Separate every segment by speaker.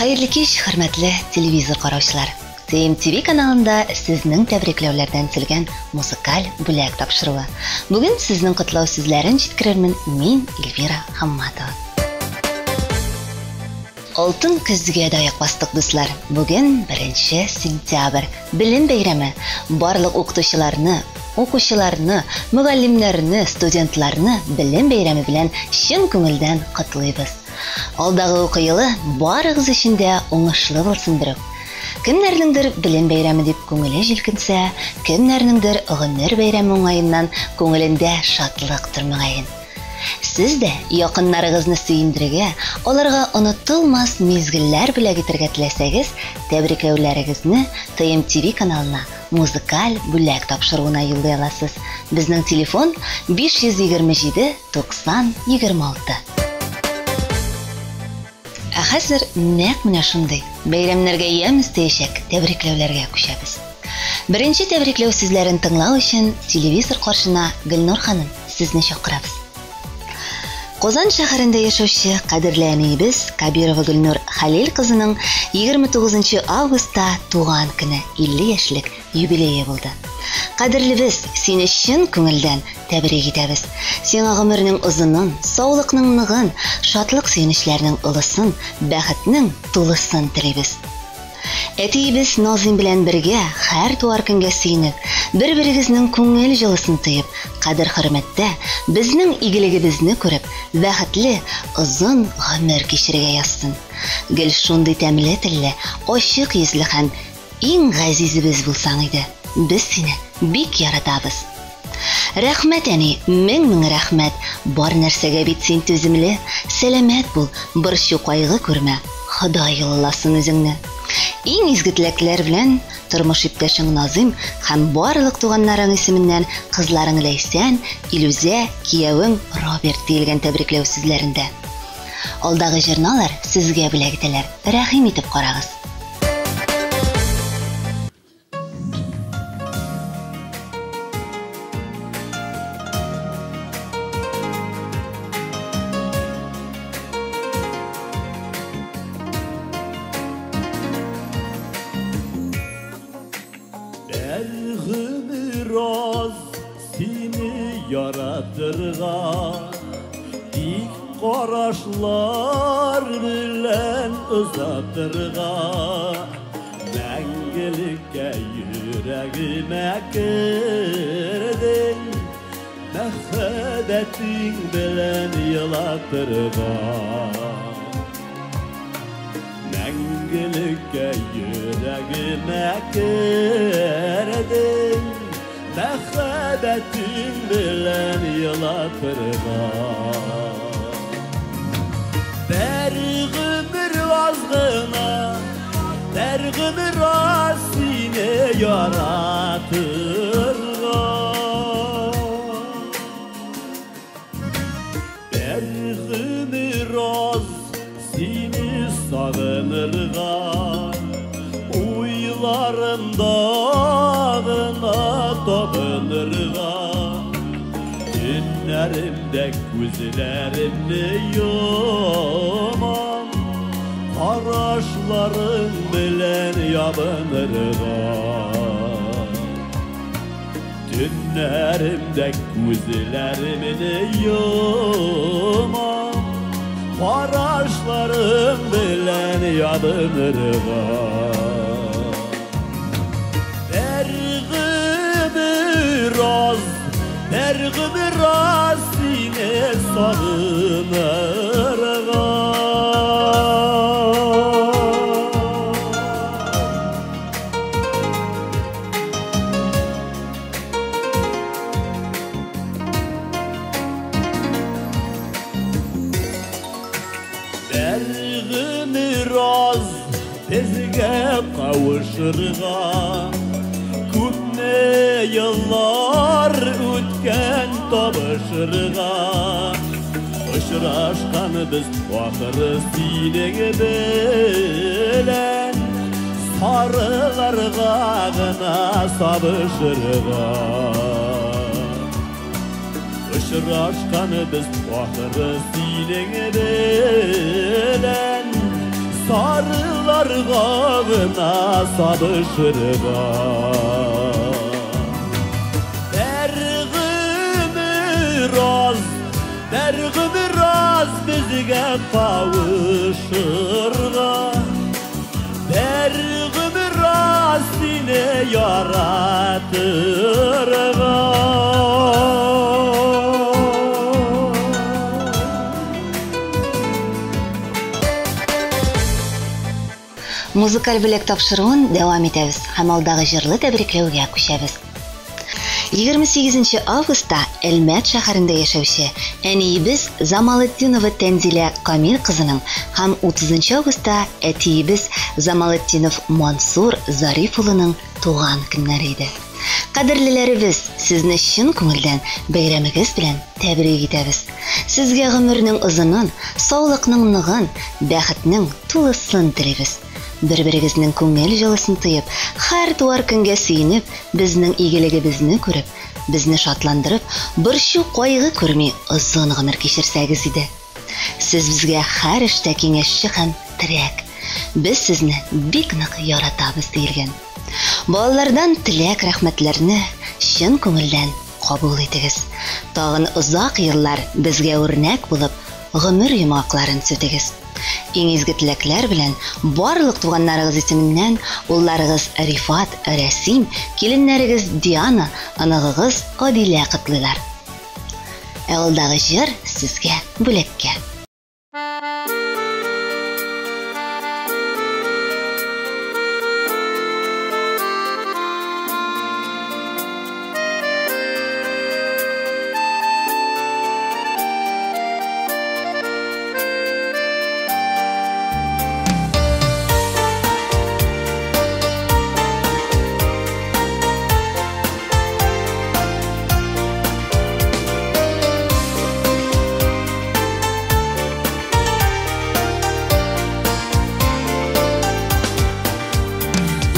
Speaker 1: Хәерле кич, хөрмәтле телевизор караучылар. TMTV каналында сезнең тәбрикләүләрдән төзелгән музыкаль бүләк тапшыруы. Бүген сезнең котлау сүзләрен җиткерермен мин, Эльвира Хамматова. Алтын көзгә дә аяк бастык, дуслар. Бүген 1 сентябрь. Белем бәйрәме. Барлык укытучыларны, укучыларны, мөгаллимнәрне, студентларны белем бәйрәме белән чын күңелдән котлыйбыз. Алдагы уку елы барыгыз өчен дә уңышлы булсын берүк. Кемнәрнеңдер белем бәйрәме дип күңеле җилкенсә, кемнәрнеңдер гомер бәйрәме уңаеннан күңелендә шатлыктыр мөгаен. Сез дә якыннарыгызны сөендерергә, аларга онытылмас мизгелләр бүләк итәргә теләсәгез, тәбрикләүләрегезне ТМТВ каналына музыкаль бүләк тапшыруына юллый аласыз. Безнең телефон 527 90 26. Ә хәзер нәкъ менә шундый бәйрәмнәргә ямь өстәячәк тәбрикләүләргә күчәбез. Беренче тәбрикләү сүзләрен тыңлау өчен телевизор каршына Гөлнур ханым, сезне чакырабыз. Казан шәһәрендә яшәүче кадерле әниебез Кабирова Гөлнур Хәлил кызының 29 августта туган көне 50 яшьлек юбилее булды. Кадерлебез, сине чын күңелдән тәбрик итәбез. Сиңа гомернең озынын, саулыкның ныгын, шатлык-сөенечләрнең олысын, бәхетнең тулысын телибез. Әтиебез Назыйм белән бергә һәр туар көнгә сөенеп, бер-берегезнең күңел җылысын тоеп, кадер-хөрмәттә, безнең игелегебезне күреп, бәхетле, озын гомер кичерергә язсын. Гел шундый тәмле телле, ачык йөзле һәм иң газизебез булсаң иде. Без сине бик яратабыз. Рәхмәт, әни, мең-мең рәхмәт. Бар нәрсәгә бит син түземле. Сәламәт бул, борчу-кайгы күрмә. Ходай юлласын үзеңне. Иң изге теләкләр белән тормыш иптәшең Назыйм һәм барлык туганнарың исеменнән кызларың Ләйсән, Илүзә, киявең Роберт диелгән тәбрикләү сүзләрендә. Алдагы җырны алар сезгә бүләк итәләр. Рәхим итеп карагыз.
Speaker 2: Бер гомер аз сине яратырга, тик карашлар белән озатырга. Мәңгелеккә йөрәгемә кердең, мәхәббәтең белән елатырга. Мәңгелеккә йөрәгемә кердең, мәхәббәтең белән елатырга. Бер гомер аз гына, бер гомер аз сине яратырга. Бер гомер аз сине сагынырга, уйларымда гына табынырга. Төннәремдә күзләремне йомам, карашларың белән ябынырга. Төннәремдә күзләремне йомам, карашларың белән ябынырга. Бер гомер аз, бер гомер аз сине сагынырга. Бер гомер аз безгә кавышырга, күпме еллар үткән табышырга. Очрашканбыз ахыры синең белән, сарыларга гына сабышырга. Очрашканбыз ахыры синең белән, сарыларга Яңагына сабышырга. Бер гомер аз, бер гомер аз безгә кавышырга. Бер гомер аз сине яратырга.
Speaker 1: Музыкаль бүләк тапшыруын дәвам итәбез һәм алдагы җырлы тәбрикләүгә күчәбез. 28 августта Әлмәт шәһәрендә яшәүче әниебез Замалетдинова Тәнзилә Камил кызының һәм 30 августта әтиебез Замалетдинов Мансур Зариф улының туган көннәре иде. Кадерлеләребез, сезне чын күңелдән бәйрәмегез белән тәбрик итәбез. Сезгә гомернең озынын, саулыкның ныгын, бәхетнең тулысын телибез. Бер-берегезнең күңел җылысын тоеп, һәр туар көнгә сөенеп, безнең игелегебезне күреп, безне шатландырып, борчу кайгы күрми озын гомер кичерсәгез иде. Сез безгә һәр эштә киңәшче һәм терәк. Без сезне бик нык яратабыз диелгән. Балалардан теләк рәхмәтләрне чын күңелдән кабул итегез. Тагын озак еллар безгә үрнәк булып, гомер йомгакларын сүтегез. Иң изге теләкләр белән барлык туганнарыгыз исеменнән улларыгыз Рифат, Рәсим, киленнәрегез Диана, оныгыгыз Адилә котлыйлар. Ә алдагы җыр сезгә бүләккә.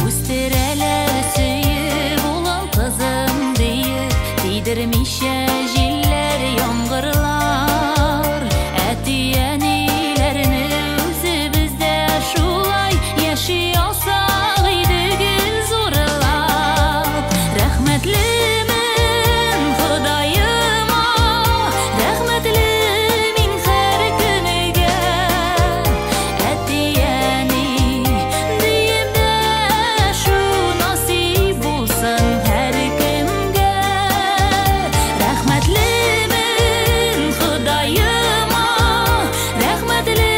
Speaker 3: Үстерәләр сөеп, улым, кызым диеп, тидермичә җилләр, яңгырлар. Әти-әниләрне үзебез дә шулай яши алсак иде гел зурлап. Рәхмәтлемен Ходаема, рәхмәтле мин һәр көнегә. Әти-әни диеп дәшү насыйп булсын һәркемгә. Рәхмәтлемен Ходаема, рәхмәтле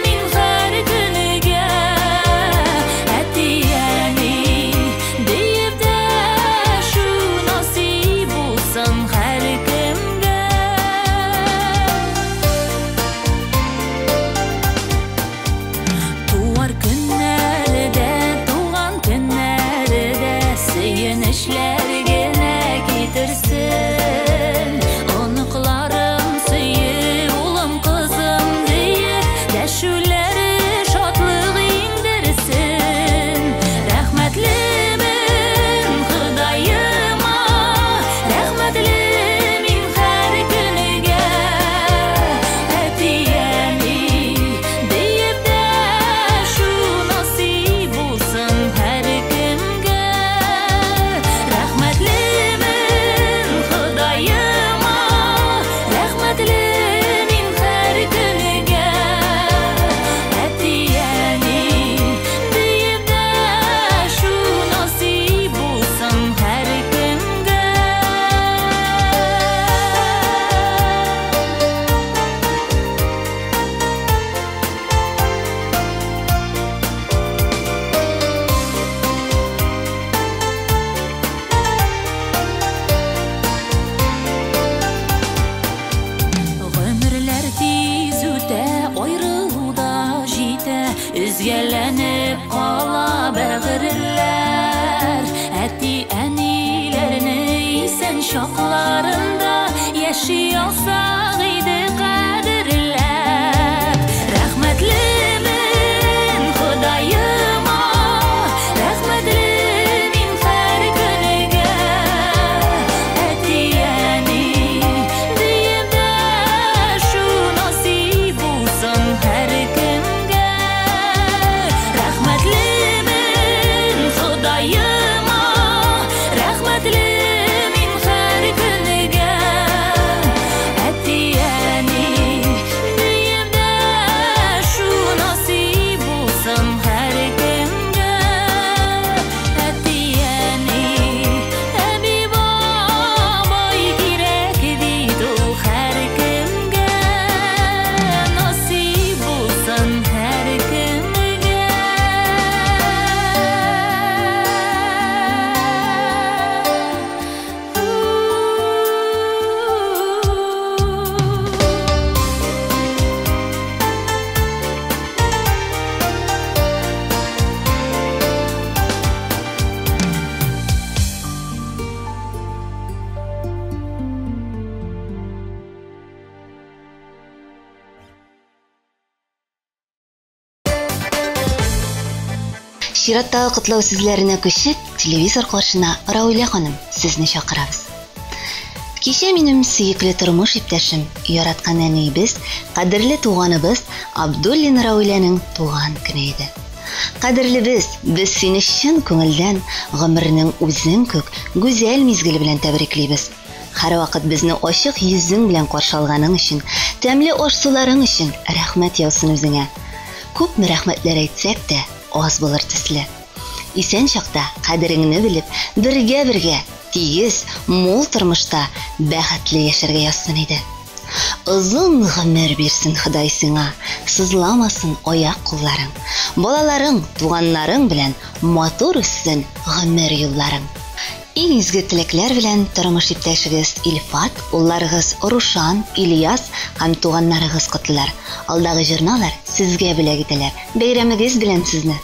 Speaker 3: мин һәр көнегә. Әти-әни диеп дәшү насыйп булсын һәркемгә. Туар көннәре дә, туган көннәре дә сөенечләр генә китерсен. Оныкларым сөеп, улым, кызым диеп, дәшүләре шатлык иңдерсен. Рәхмәтлемен Ходаема, рәхмәтле мин һәр көнегә. Әти-әни диеп дәшү насыйп булсын һәркемгә. Рәхмәтлемен Ходаема, рәхмәтле мин һәр көнегә. Әти-әни диеп дәшү насыйп булсын һәркемгә. Гомерләр тиз үтә, айрылу да җитә, өзгәләнеп кала бәгырьләр. Әти-әниләрне исән чакларында яши алсак иде кадерләп. Рәхмәтлемен Ходаема, рәхмәтле мин һәр көнегә. Әти-әни диеп дәшү насыйп булсын һәркемгә. Рәхмәтле
Speaker 1: Чираттагы котлау сүзләренә күчеп, телевизор каршына Раулә ханым, сезне чакырабыз. Кичә минем сөекле тормыш иптәшем, яраткан әниебез, кадерле туганыбыз Абдуллин Рауләнең туган көне иде. Кадерлебез, без сине чын күңелдән гомернең үзең күк гүзәл мизгеле белән тәбриклибез. Һәрвакыт безне ачык йөзең белән каршы алганың өчен, тәмле аш-суларың өчен рәхмәт яусын үзеңә. Күпме рәхмәтләр әйтсәк тә, аз булыр төсле. Исән чакта кадереңне белеп, бергә-бергә, тигез, мул тормышта бәхетле яшәргә язсын иде. Озын гомер бирсен Ходай сиңа, сызламасын аяк-кулларың. Балаларың, туганнарың белән матур үссен гомер юлларың. Иң изге теләкләр белән тормыш иптәшегез Илфат, улларыгыз Рушан, Ильяс һәм туганнарыгыз котлыйлар. Алдагы җырны алар сезгә бүләк итәләр. Бәйрәмегез белән сезне!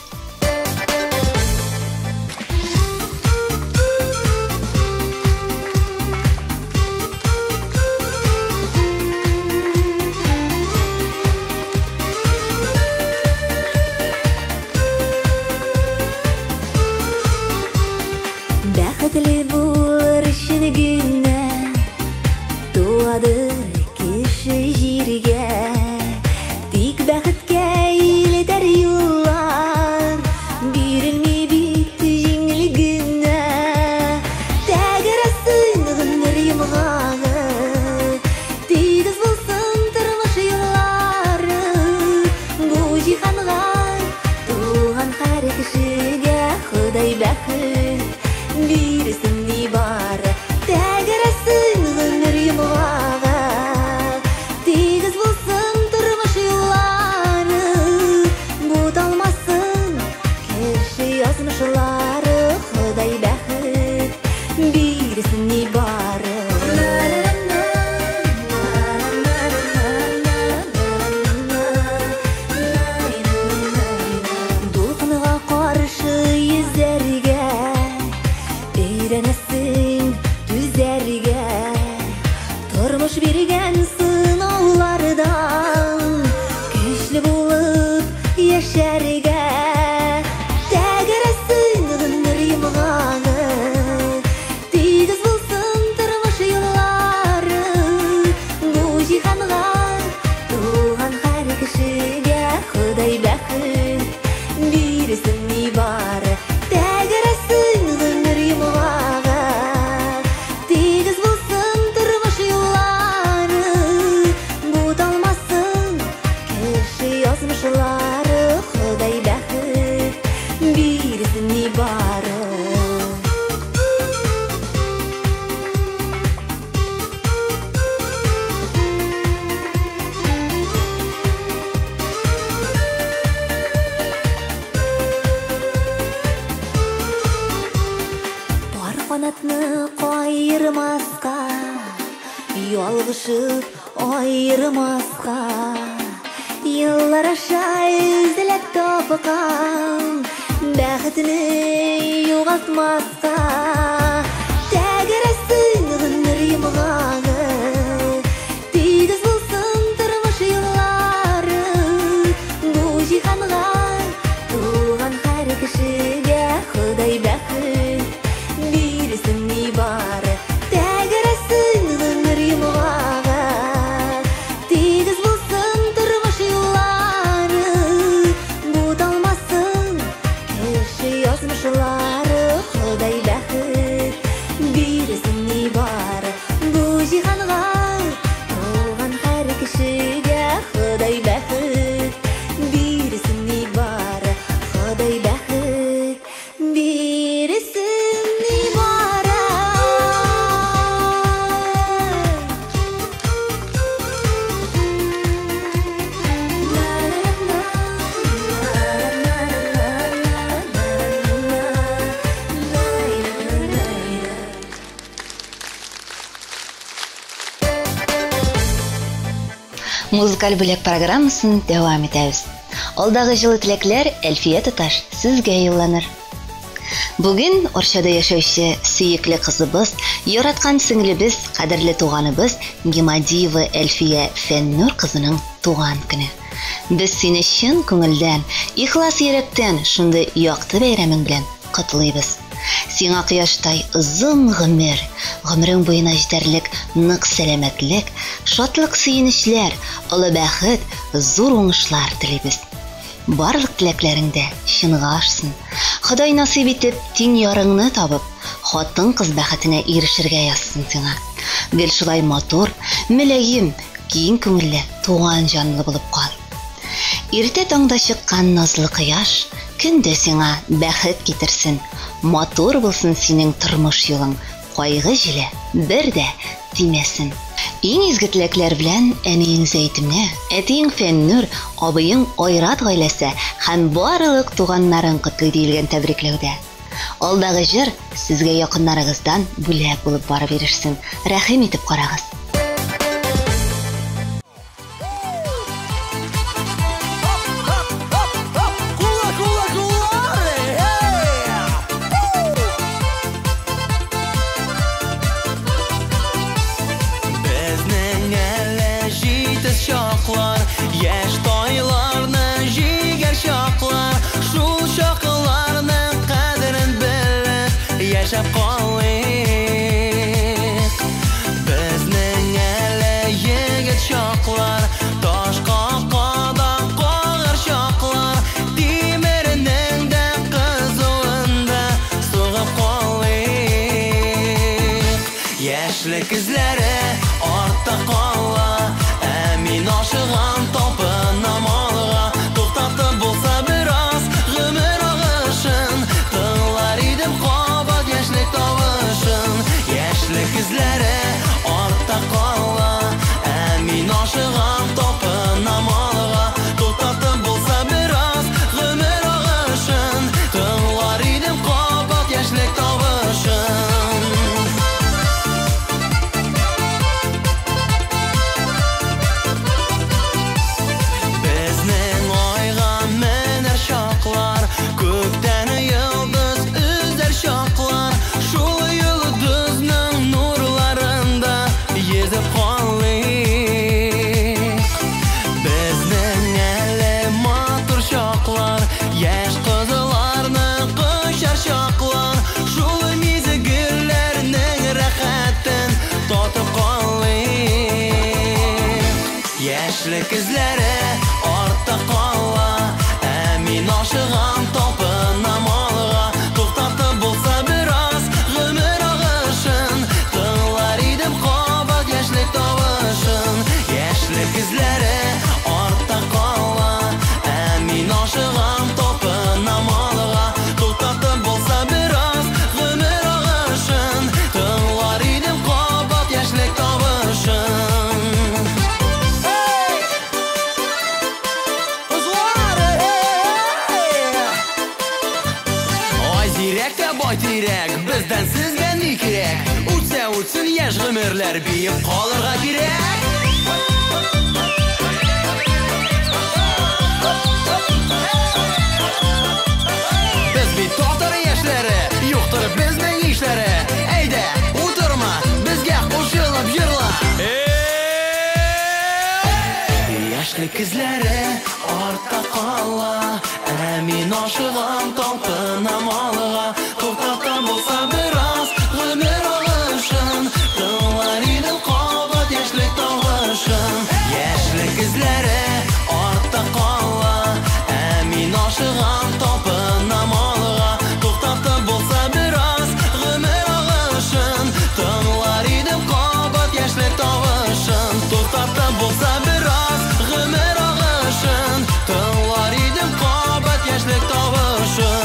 Speaker 3: Бәхетле булыр өчен генә туадыр кеше җиргә. Тик бәхеткә илтәр юллар бирелми бит җиңел генә. Тәгәрәсен гомер йомгагы, тигез булсын тормыш юллары. Бу җиһанга туган һәр кешегә Ходай бәхет бирсен нибары. Тәгәрәсен гомер йомгагы, тигез булсын тормыш юллары. Буталмасын кеше язмышлары, Ходай бәхет бирсен нибары. Дулкынга каршы йөзәргә, өйрәнәсең түзәргә. Тормыш биргән сынаулардан көчле булып яшәргә. Тәгәрәсен гомер йомгагы, тигез булсын тормыш юллары. Бу җиһанга туган һәр кешегә Ходай бәхет бирсен нибары. Тәгәрәсен гомер йомгагы, тигез булсын тормыш юллары. Буталмасын кеше язмышлары, Ходай бәхет бирсен нибары. Пар канатны каермаска, ялгышып аермаска. Еллар аша эзләп тапкан бәхетне югалтмаска. Тәгәрәсен гомер йомгагы, тигез булсын тормыш юллары. Бу җиһанга туган һәр кешегә Ходай бәхет бирсен нибары. Тәгәрәсен гомер йомгагы, тигез булсын тормыш юллары. Буталмасын кеше язмышлары, Ходай бәхет бирсен нибары. Бу җиһанга туган һәр кешегә Ходай бәхет бирсен нибары. Ходай бәхет бирсен нибары.
Speaker 1: Музыкаль бүләк программасын дәвам итәбез. Алдагы җылы теләкләр Әлфия туташ сезгә юлланыр. Бүген Орчада яшәүче сөекле кызыбыз, яраткан сеңлебез, кадерле туганыбыз Гимадиева Әлфия Фәннур кызының туган көне. Без сине чын күңелдән, ихлас йөрәктән шундый якты бәйрәмең белән котлыйбыз. Сиңа кояштай озын гомер, гомерең буена җитәрлек нык сәламәтлек, шатлык-сөенечләр, олы бәхет, зур уңышлар телибез. Барлык теләкләрең дә чынга ашсын. Ходай насыйп итеп, тиң ярыңны табып, хатын-кыз бәхетенә ирешергә язсын сиңа. Гел шулай матур, мөлаем, киң күңелле, туган җанлы булып кал. Иртә таңда чыккан назлы кояш көн дә сиңа бәхет китерсен, матур булсын синең тормыш юлың, кайгы җиле бер дә тимәсен. Иң изге теләкләр белән әниең Зәйтүнә, әтиең Фәннүр, абыең Айрат гаиләсе һәм барлык туганнарың котлый диелгән тәбрикләүдә. Алдагы җыр сезгә якыннарыгыздан бүләк булып барып ирешсен. Рәхим итеп карагыз.
Speaker 2: Безнең әле җитез чаклар, яшь тайларны җигәр чаклар, шул чакларның кадерен белеп яшәп калыйк. Безнең әле егет чаклар, таш какада кагыр чаклар, тимернең дә кызуында сугып калыйк. Яшьлек эзләре артта кала, ә мин ашыгам, талпынам алга. Туктатып булса бераз гомер агышын, тыңлар идем кабат яшьлек тавышын. Яшьлек эзләре артта кала, ә мин ашыгам, талпынам алга. Туктатып булса бераз гомер агышын, тыңлар идем кабат яшьлек тавышын. Безнең айга менәр чаклар, күктән йолдыз өзәр чаклар, шул йолдызның нурларында йөзеп калыйк. Безнең әле матур чаклар, яшь кызларны кочар чаклар, шул мизгелләрнең рәхәтен татып калыйк. Яшьлек эзләре артта кала, ә мин ашыгам, талпынам алга. Туктатып булса бераз гомер агышын, тыңлар идем кабат яшьлек тавышын. Яшьлек эзләре артта кала, ә мин ашыгам, талпынам алга. Туктатып булса бераз гомер агышын, тыңлар идем кабат яшьлек тавышын. Ай зирәк тә бай тирәк, бездән сезгә ни кирәк? Үтсә үтсен яшь гомерләр, биеп калырга кирәк. Без бит татар яшьләре, юктыр безнең ишләре. Әйдә, утырма, безгә кушылып җырла. Яшьлек эзләре артта кала, ә мин ашыгам, талпынам алга. Туктатам булса бераз гомер агышын, тыңлар идем кабат яшьлек тавышын. Яшьлек эзләре артта кала, ә мин ашыгам, талпынам алга. Туктатып булса бераз гомер агышын, тыңлар идем кабат яшьлек тавышын. Туктатып булса бераз гомер агышын, тыңлар идем кабат яшьлек тавышын.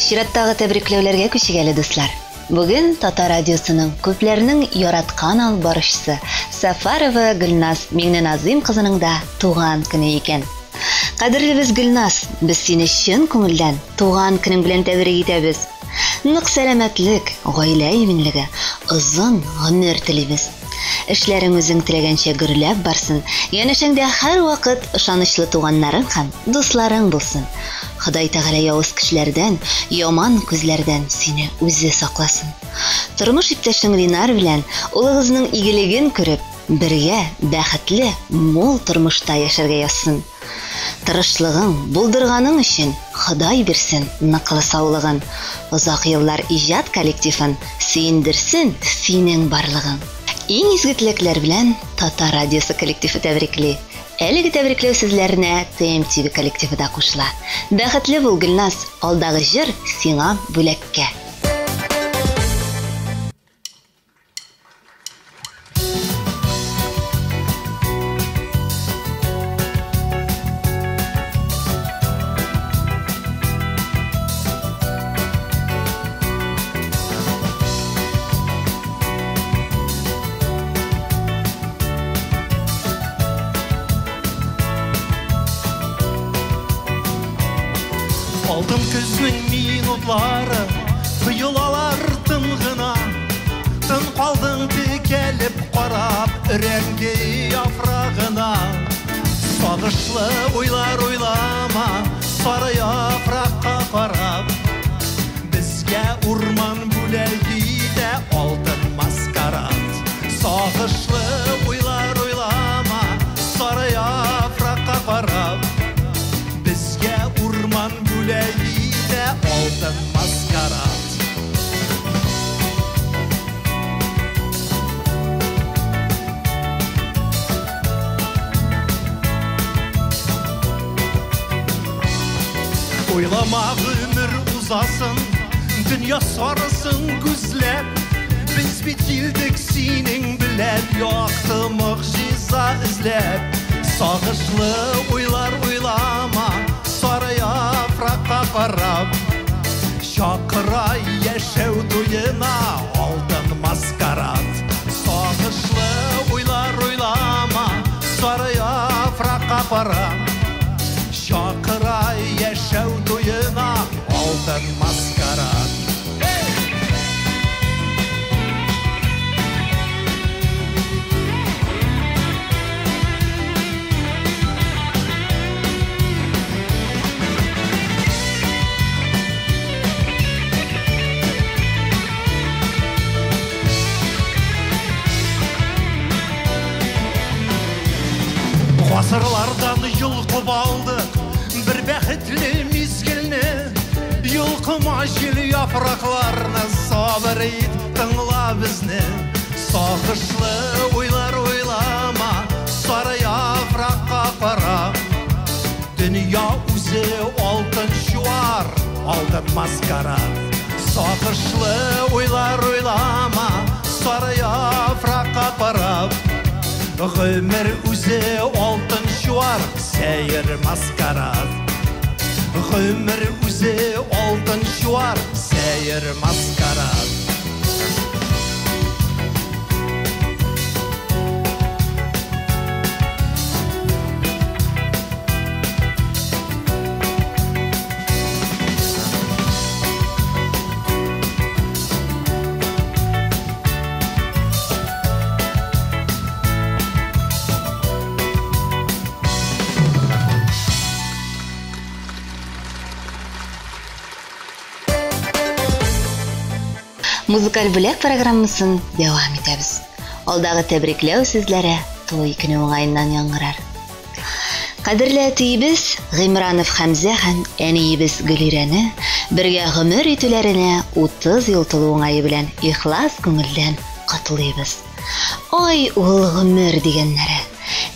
Speaker 1: Чираттагы тәбрикләүләргә күчик әле, дуслар. Бүген Татар радиосының күпләрнең яраткан алып баручысы Сафарова Гөлназ Миңненазыйм кызының да туган көне икән. Кадерлебез Гөлназ, без сине чын күңелдән туган көнең белән тәбрик итәбез. Нык сәламәтлек, гаилә иминлеге, озын гомер телибез. Эшләрең үзең теләгәнчә гөрләп барсын, янәшәңдә һәрвакыт ышанычлы туганнарың һәм дусларың булсын. Ходай Тәгалә явыз кешеләрдән, яман күзләрдән сине үзе сакласын. Тормыш иптәшең Линар белән улыгызның игелеген күреп, бергә бәхетле, мул тормышта яшәргә язсын. Тырышлыгың, булдырганың өчен Ходай бирсен ныклы саулыгын. Озак еллар иҗат коллективын сөендерсен синең барлыгың. Иң изге теләкләр белән Татар радиосы коллективы тәбрикли. Әлеге тәбрикләү сүзләренә ТМТV коллективы да кушыла. Бәхетле бул, Гөлназ, алдагы җыр сиңа бүләккә.
Speaker 4: Алтын көзнең минутлары тоелалар тын гына. Тын калдың текәлеп карап өрәңге яфрагына. Сагышлы уйлар уйлама сары яфракка карап. Безгә урман бүләк итә алтын маскарад. Сагышлы уйлар уйлама сары яфракка карап. Безгә урман бүләк итә алтын маскарад. Уйлама гомер узасын, дөнья сарысын күзләп. Без бит килдек синең белән якты могҗиза эзләп. Сагышлы уйлар уйлама сары яфракка карап. Чакыра яшәү туена алтын маскарад. Сагышлы уйлар уйлама сары яфракка карап. Чакыра яшәү туена алтын маскарад. Гасырлардан йолкып алдык бер бәхетле мизгелне. Йолкыма җил яфракларны, сабыр ит, тыңла безне. Сагышлы уйлар уйлама сары яфракка карап. Дөнья үзе алтын чуар, алтын маскарад. Сагышлы уйлар уйлама сары яфракка карап. Гомер үзе алтын чуар, сәер маскарад. Гомер үзе алтын чуар, сәер маскарад.
Speaker 1: Музыкаль бүләк программасын дәвам итәбез. Алдагы тәбрикләү сүзләре туй көне уңаеннан яңгырар. Кадерле әтиебез Гыймранов Хәмзә һәм әниебез Гөлирәне бергә гомер итүләренә 30 ел тулу уңае белән ихлас күңелдән котлыйбыз. Ай, ул гомер дигәннәре!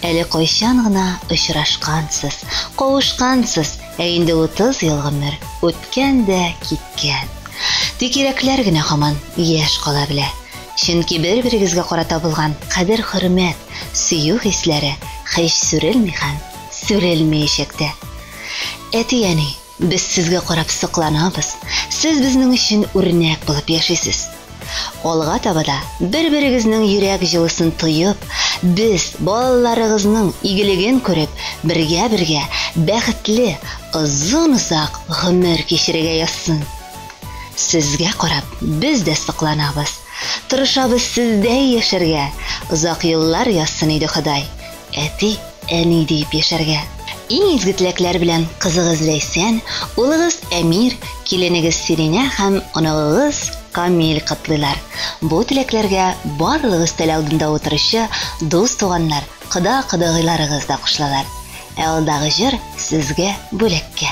Speaker 1: Әле кайчан гына очрашкансыз, кавышкансыз, ә инде 30 ел гомер үткән дә киткән. Тик йөрәкләр генә һаман яшь кала белә. Чөнки бер-берегезгә карата булган кадер-хөрмәт, сөю хисләре һич сүрелми һәм сүрелмәячәк тә. Әти-әни, без сезгә карап сокланабыз. Сез безнең өчен үрнәк булып яшисез. Алга таба да бер-берегезнең йөрәк җылысын тоеп, без балаларыгызның игелеген күреп, бергә-бергә бәхетле, озын-озак гомер кичерергә язсын. Сезгә карап без дә сокланабыз. Тырышабыз сездәй яшәргә, озак еллар язсын иде Ходай. Әти, әни диеп яшәргә. Иң изге теләкләр белән кызыгыз Ләйсән, улыгыз Әмир, киленегез Сиринә һәм оныгыгыз Камил котлыйлар. Бу теләкләргә барлык өстәл алдында утыручы дус-туганнар, кода-кодагыйларыгыз да кушылалар. Ә алдагы җыр сезгә бүләккә.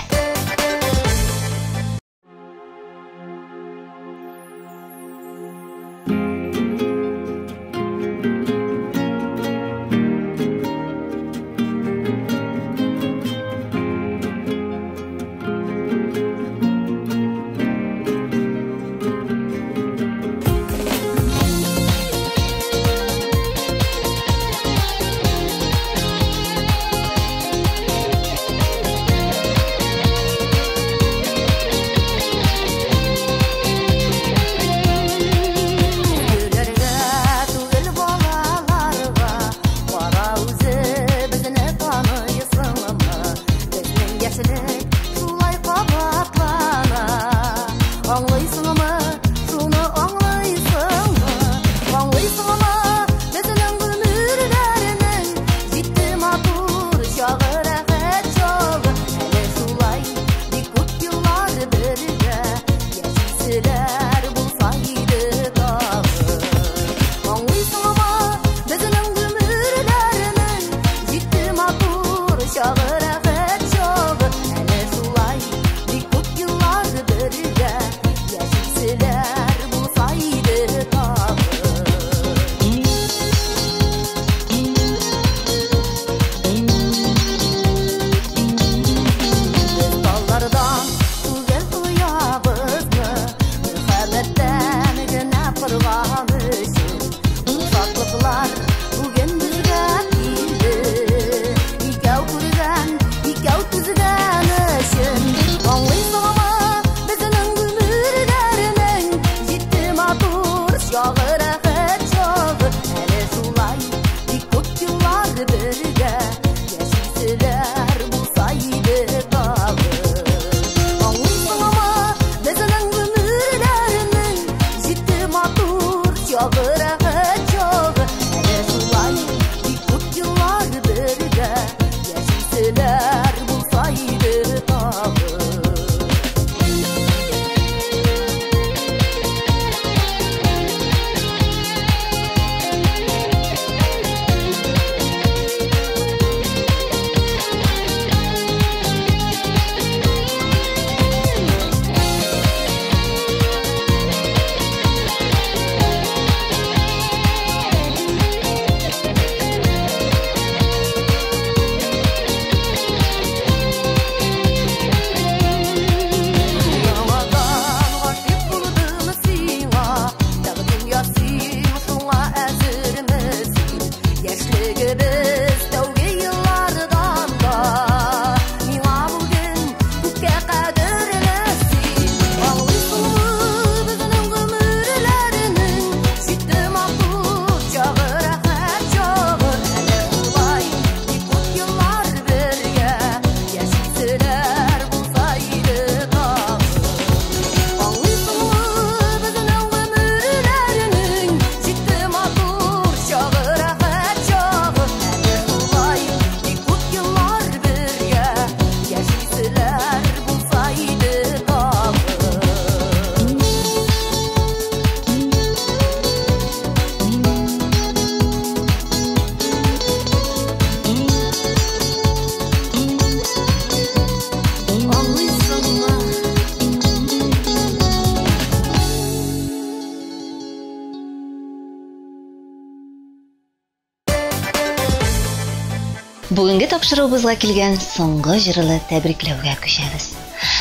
Speaker 1: Бүгенге тапшыруыбызга килгән соңгы җырлы тәбрикләүгә күчәбез.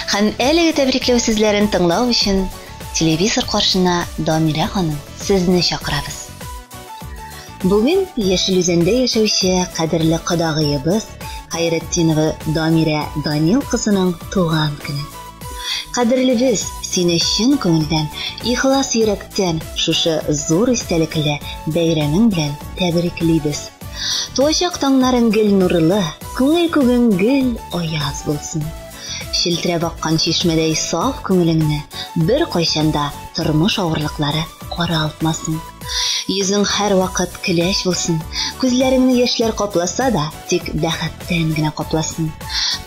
Speaker 1: Һәм әлеге тәбрикләү сүзләрен тыңлау өчен телевизор каршына Дамирә ханым сезне чакырабыз. Бүген Яшел Үзәндә яшәүче кадерле кодагыебыз Хәйретдинова Дамирә Данил кызының туган көне. Кадерлебез, сине чын күңелдән, ихлас йөрәктән шушы зур истәлекле бәйрәмең белән тәбриклибез. Туачак таңнарың гел нурлы, күңел күгең гел аяз булсын. Челтерәп аккан чишмәдәй саф күңелеңне беркайчан да тормыш авырлыклары каралтмасын. Йөзең һәрвакыт көләч булсын, күзләреңне яшьләр капласа да, тик бәхеттән генә капласын.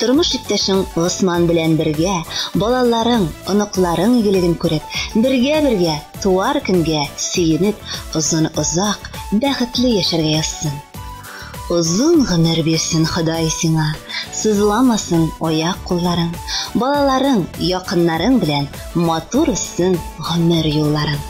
Speaker 1: Тормыш иптәшең Госман белән бергә, балаларың, оныкларың игелеген күреп, бергә-бергә туар көнгә сөенеп, озын-озак, бәхетле яшәргә язсын. Озын гомер бирсен Ходай сиңа, сызламасын аяк-кулларың, балаларың, якыннарың белән матур үссен гомер юлларың.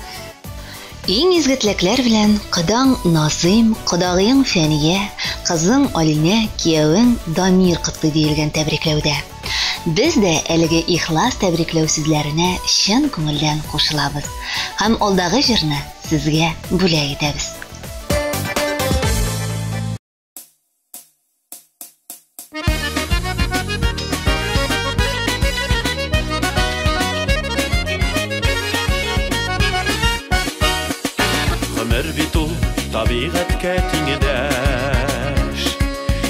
Speaker 1: Иң изге теләкләр белән кодаң Назыйм, кодагыең Фәния, кызың Алинә, киявең Дамир котлый диелгән тәбрикләүдә. Без дә әлеге ихлас тәбрикләү сүзләренә чын күңелдән кушылабыз һәм алдагы җырны сезгә бүләк итәбез.
Speaker 4: Гомер бит ул табигатькә тиңдәш.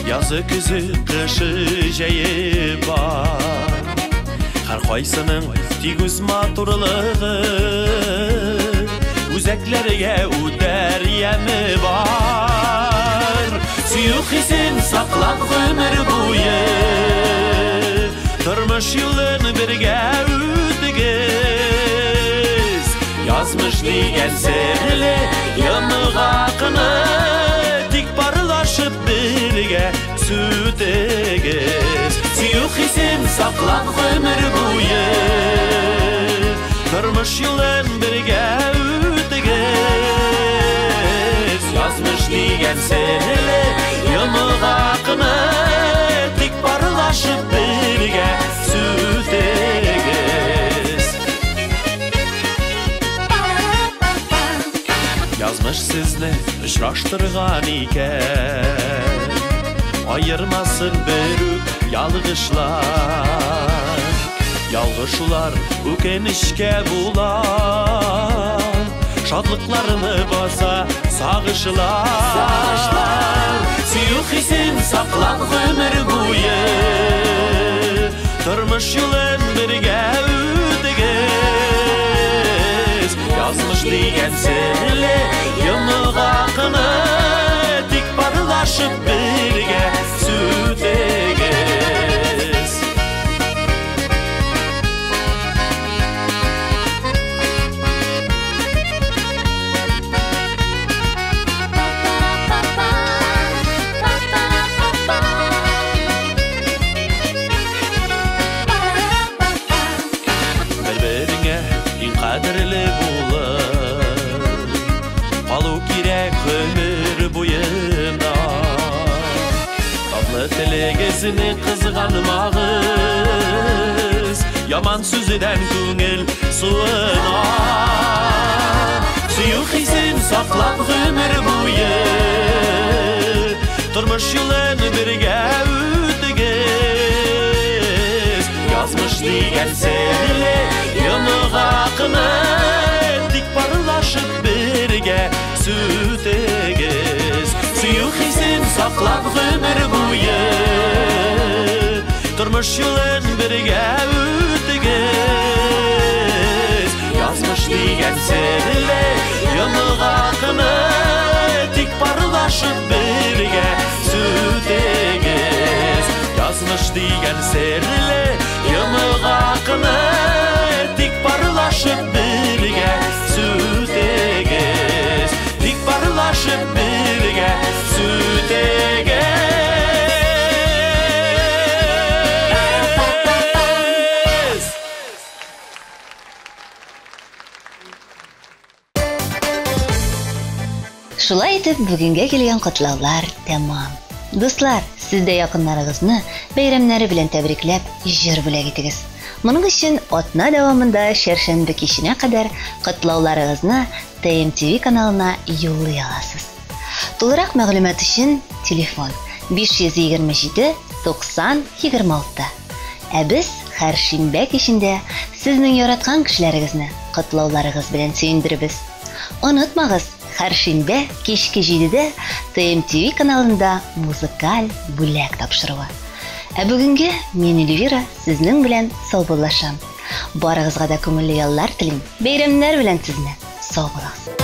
Speaker 4: Язы, көзе, кышы, җәе бар. Һәркайсының тик үз матурлыгы, үзәкләргә үтәр яме бар. Сөю хисен саклап гомер буе, тормыш юлын бергә үтегез. Язмыш дигән серле йомгакны тик парлашып бергә сүтегез. Сөю хисен саклап гомер буе, тормыш юлын бергә үтегез. Язмыш дигән серле йомгакны тик парлашып бергә сүтегез. Язмыш сезне очраштырган икән, аермасын берүк ялгышлар. Ялгышулар үкенечкә була, шатлыкларны баса сагышлар. Сөю хисен саклап гомер буе, тормыш юлын бергә үтегез. Язмыш дигән серле йомгакны тик парлашып бергә сүтегез. Бер-береңә иң кадерле булып калу кирәк гомер буена. Татлы телегезне кызганмагыз, яман сүздән күңел суына. Сөю хисен саклап гомер буе, тормыш юлын бергә үтегез. Язмыш дигән серле йомгакны тик парлашып бергә сүтегез. Сөю хисен саклап гомер буе, тормыш юлын бергә үтегез. Язмыш дигән серле йомгакны тик парлашып бергә сүтегез. Язмыш дигән серле йомгакны тик парлашып бергә сүтегез. Тик парлашып бергә сүтегез.
Speaker 1: Шулай итеп, бүгенгә килгән котлаулар тәмам. Дуслар, сез дә якыннарыгызны бәйрәмнәре белән тәбрикләп, җыр бүләк итегез. Моның өчен атна дәвамында чәршәмбе киченә кадәр котлауларыгызны ТМТВ каналына юллый аласыз. Тулырак мәгълүмат өчен телефон 527 90 26. Ә без һәр шимбә кичендә сезнең яраткан кешеләрегезне котлауларыгыз белән сөендеребез. Онытмагыз, һәр шимбә кичке 7-дә ТМТВ каналында музыкаль бүләк тапшыруы. Ә бүгенге мин Эльвира сезнең белән саубуллашам. Барыгызга да күңелле яллар телим. Бәйрәмнәр белән сезне. Сау булыгыз.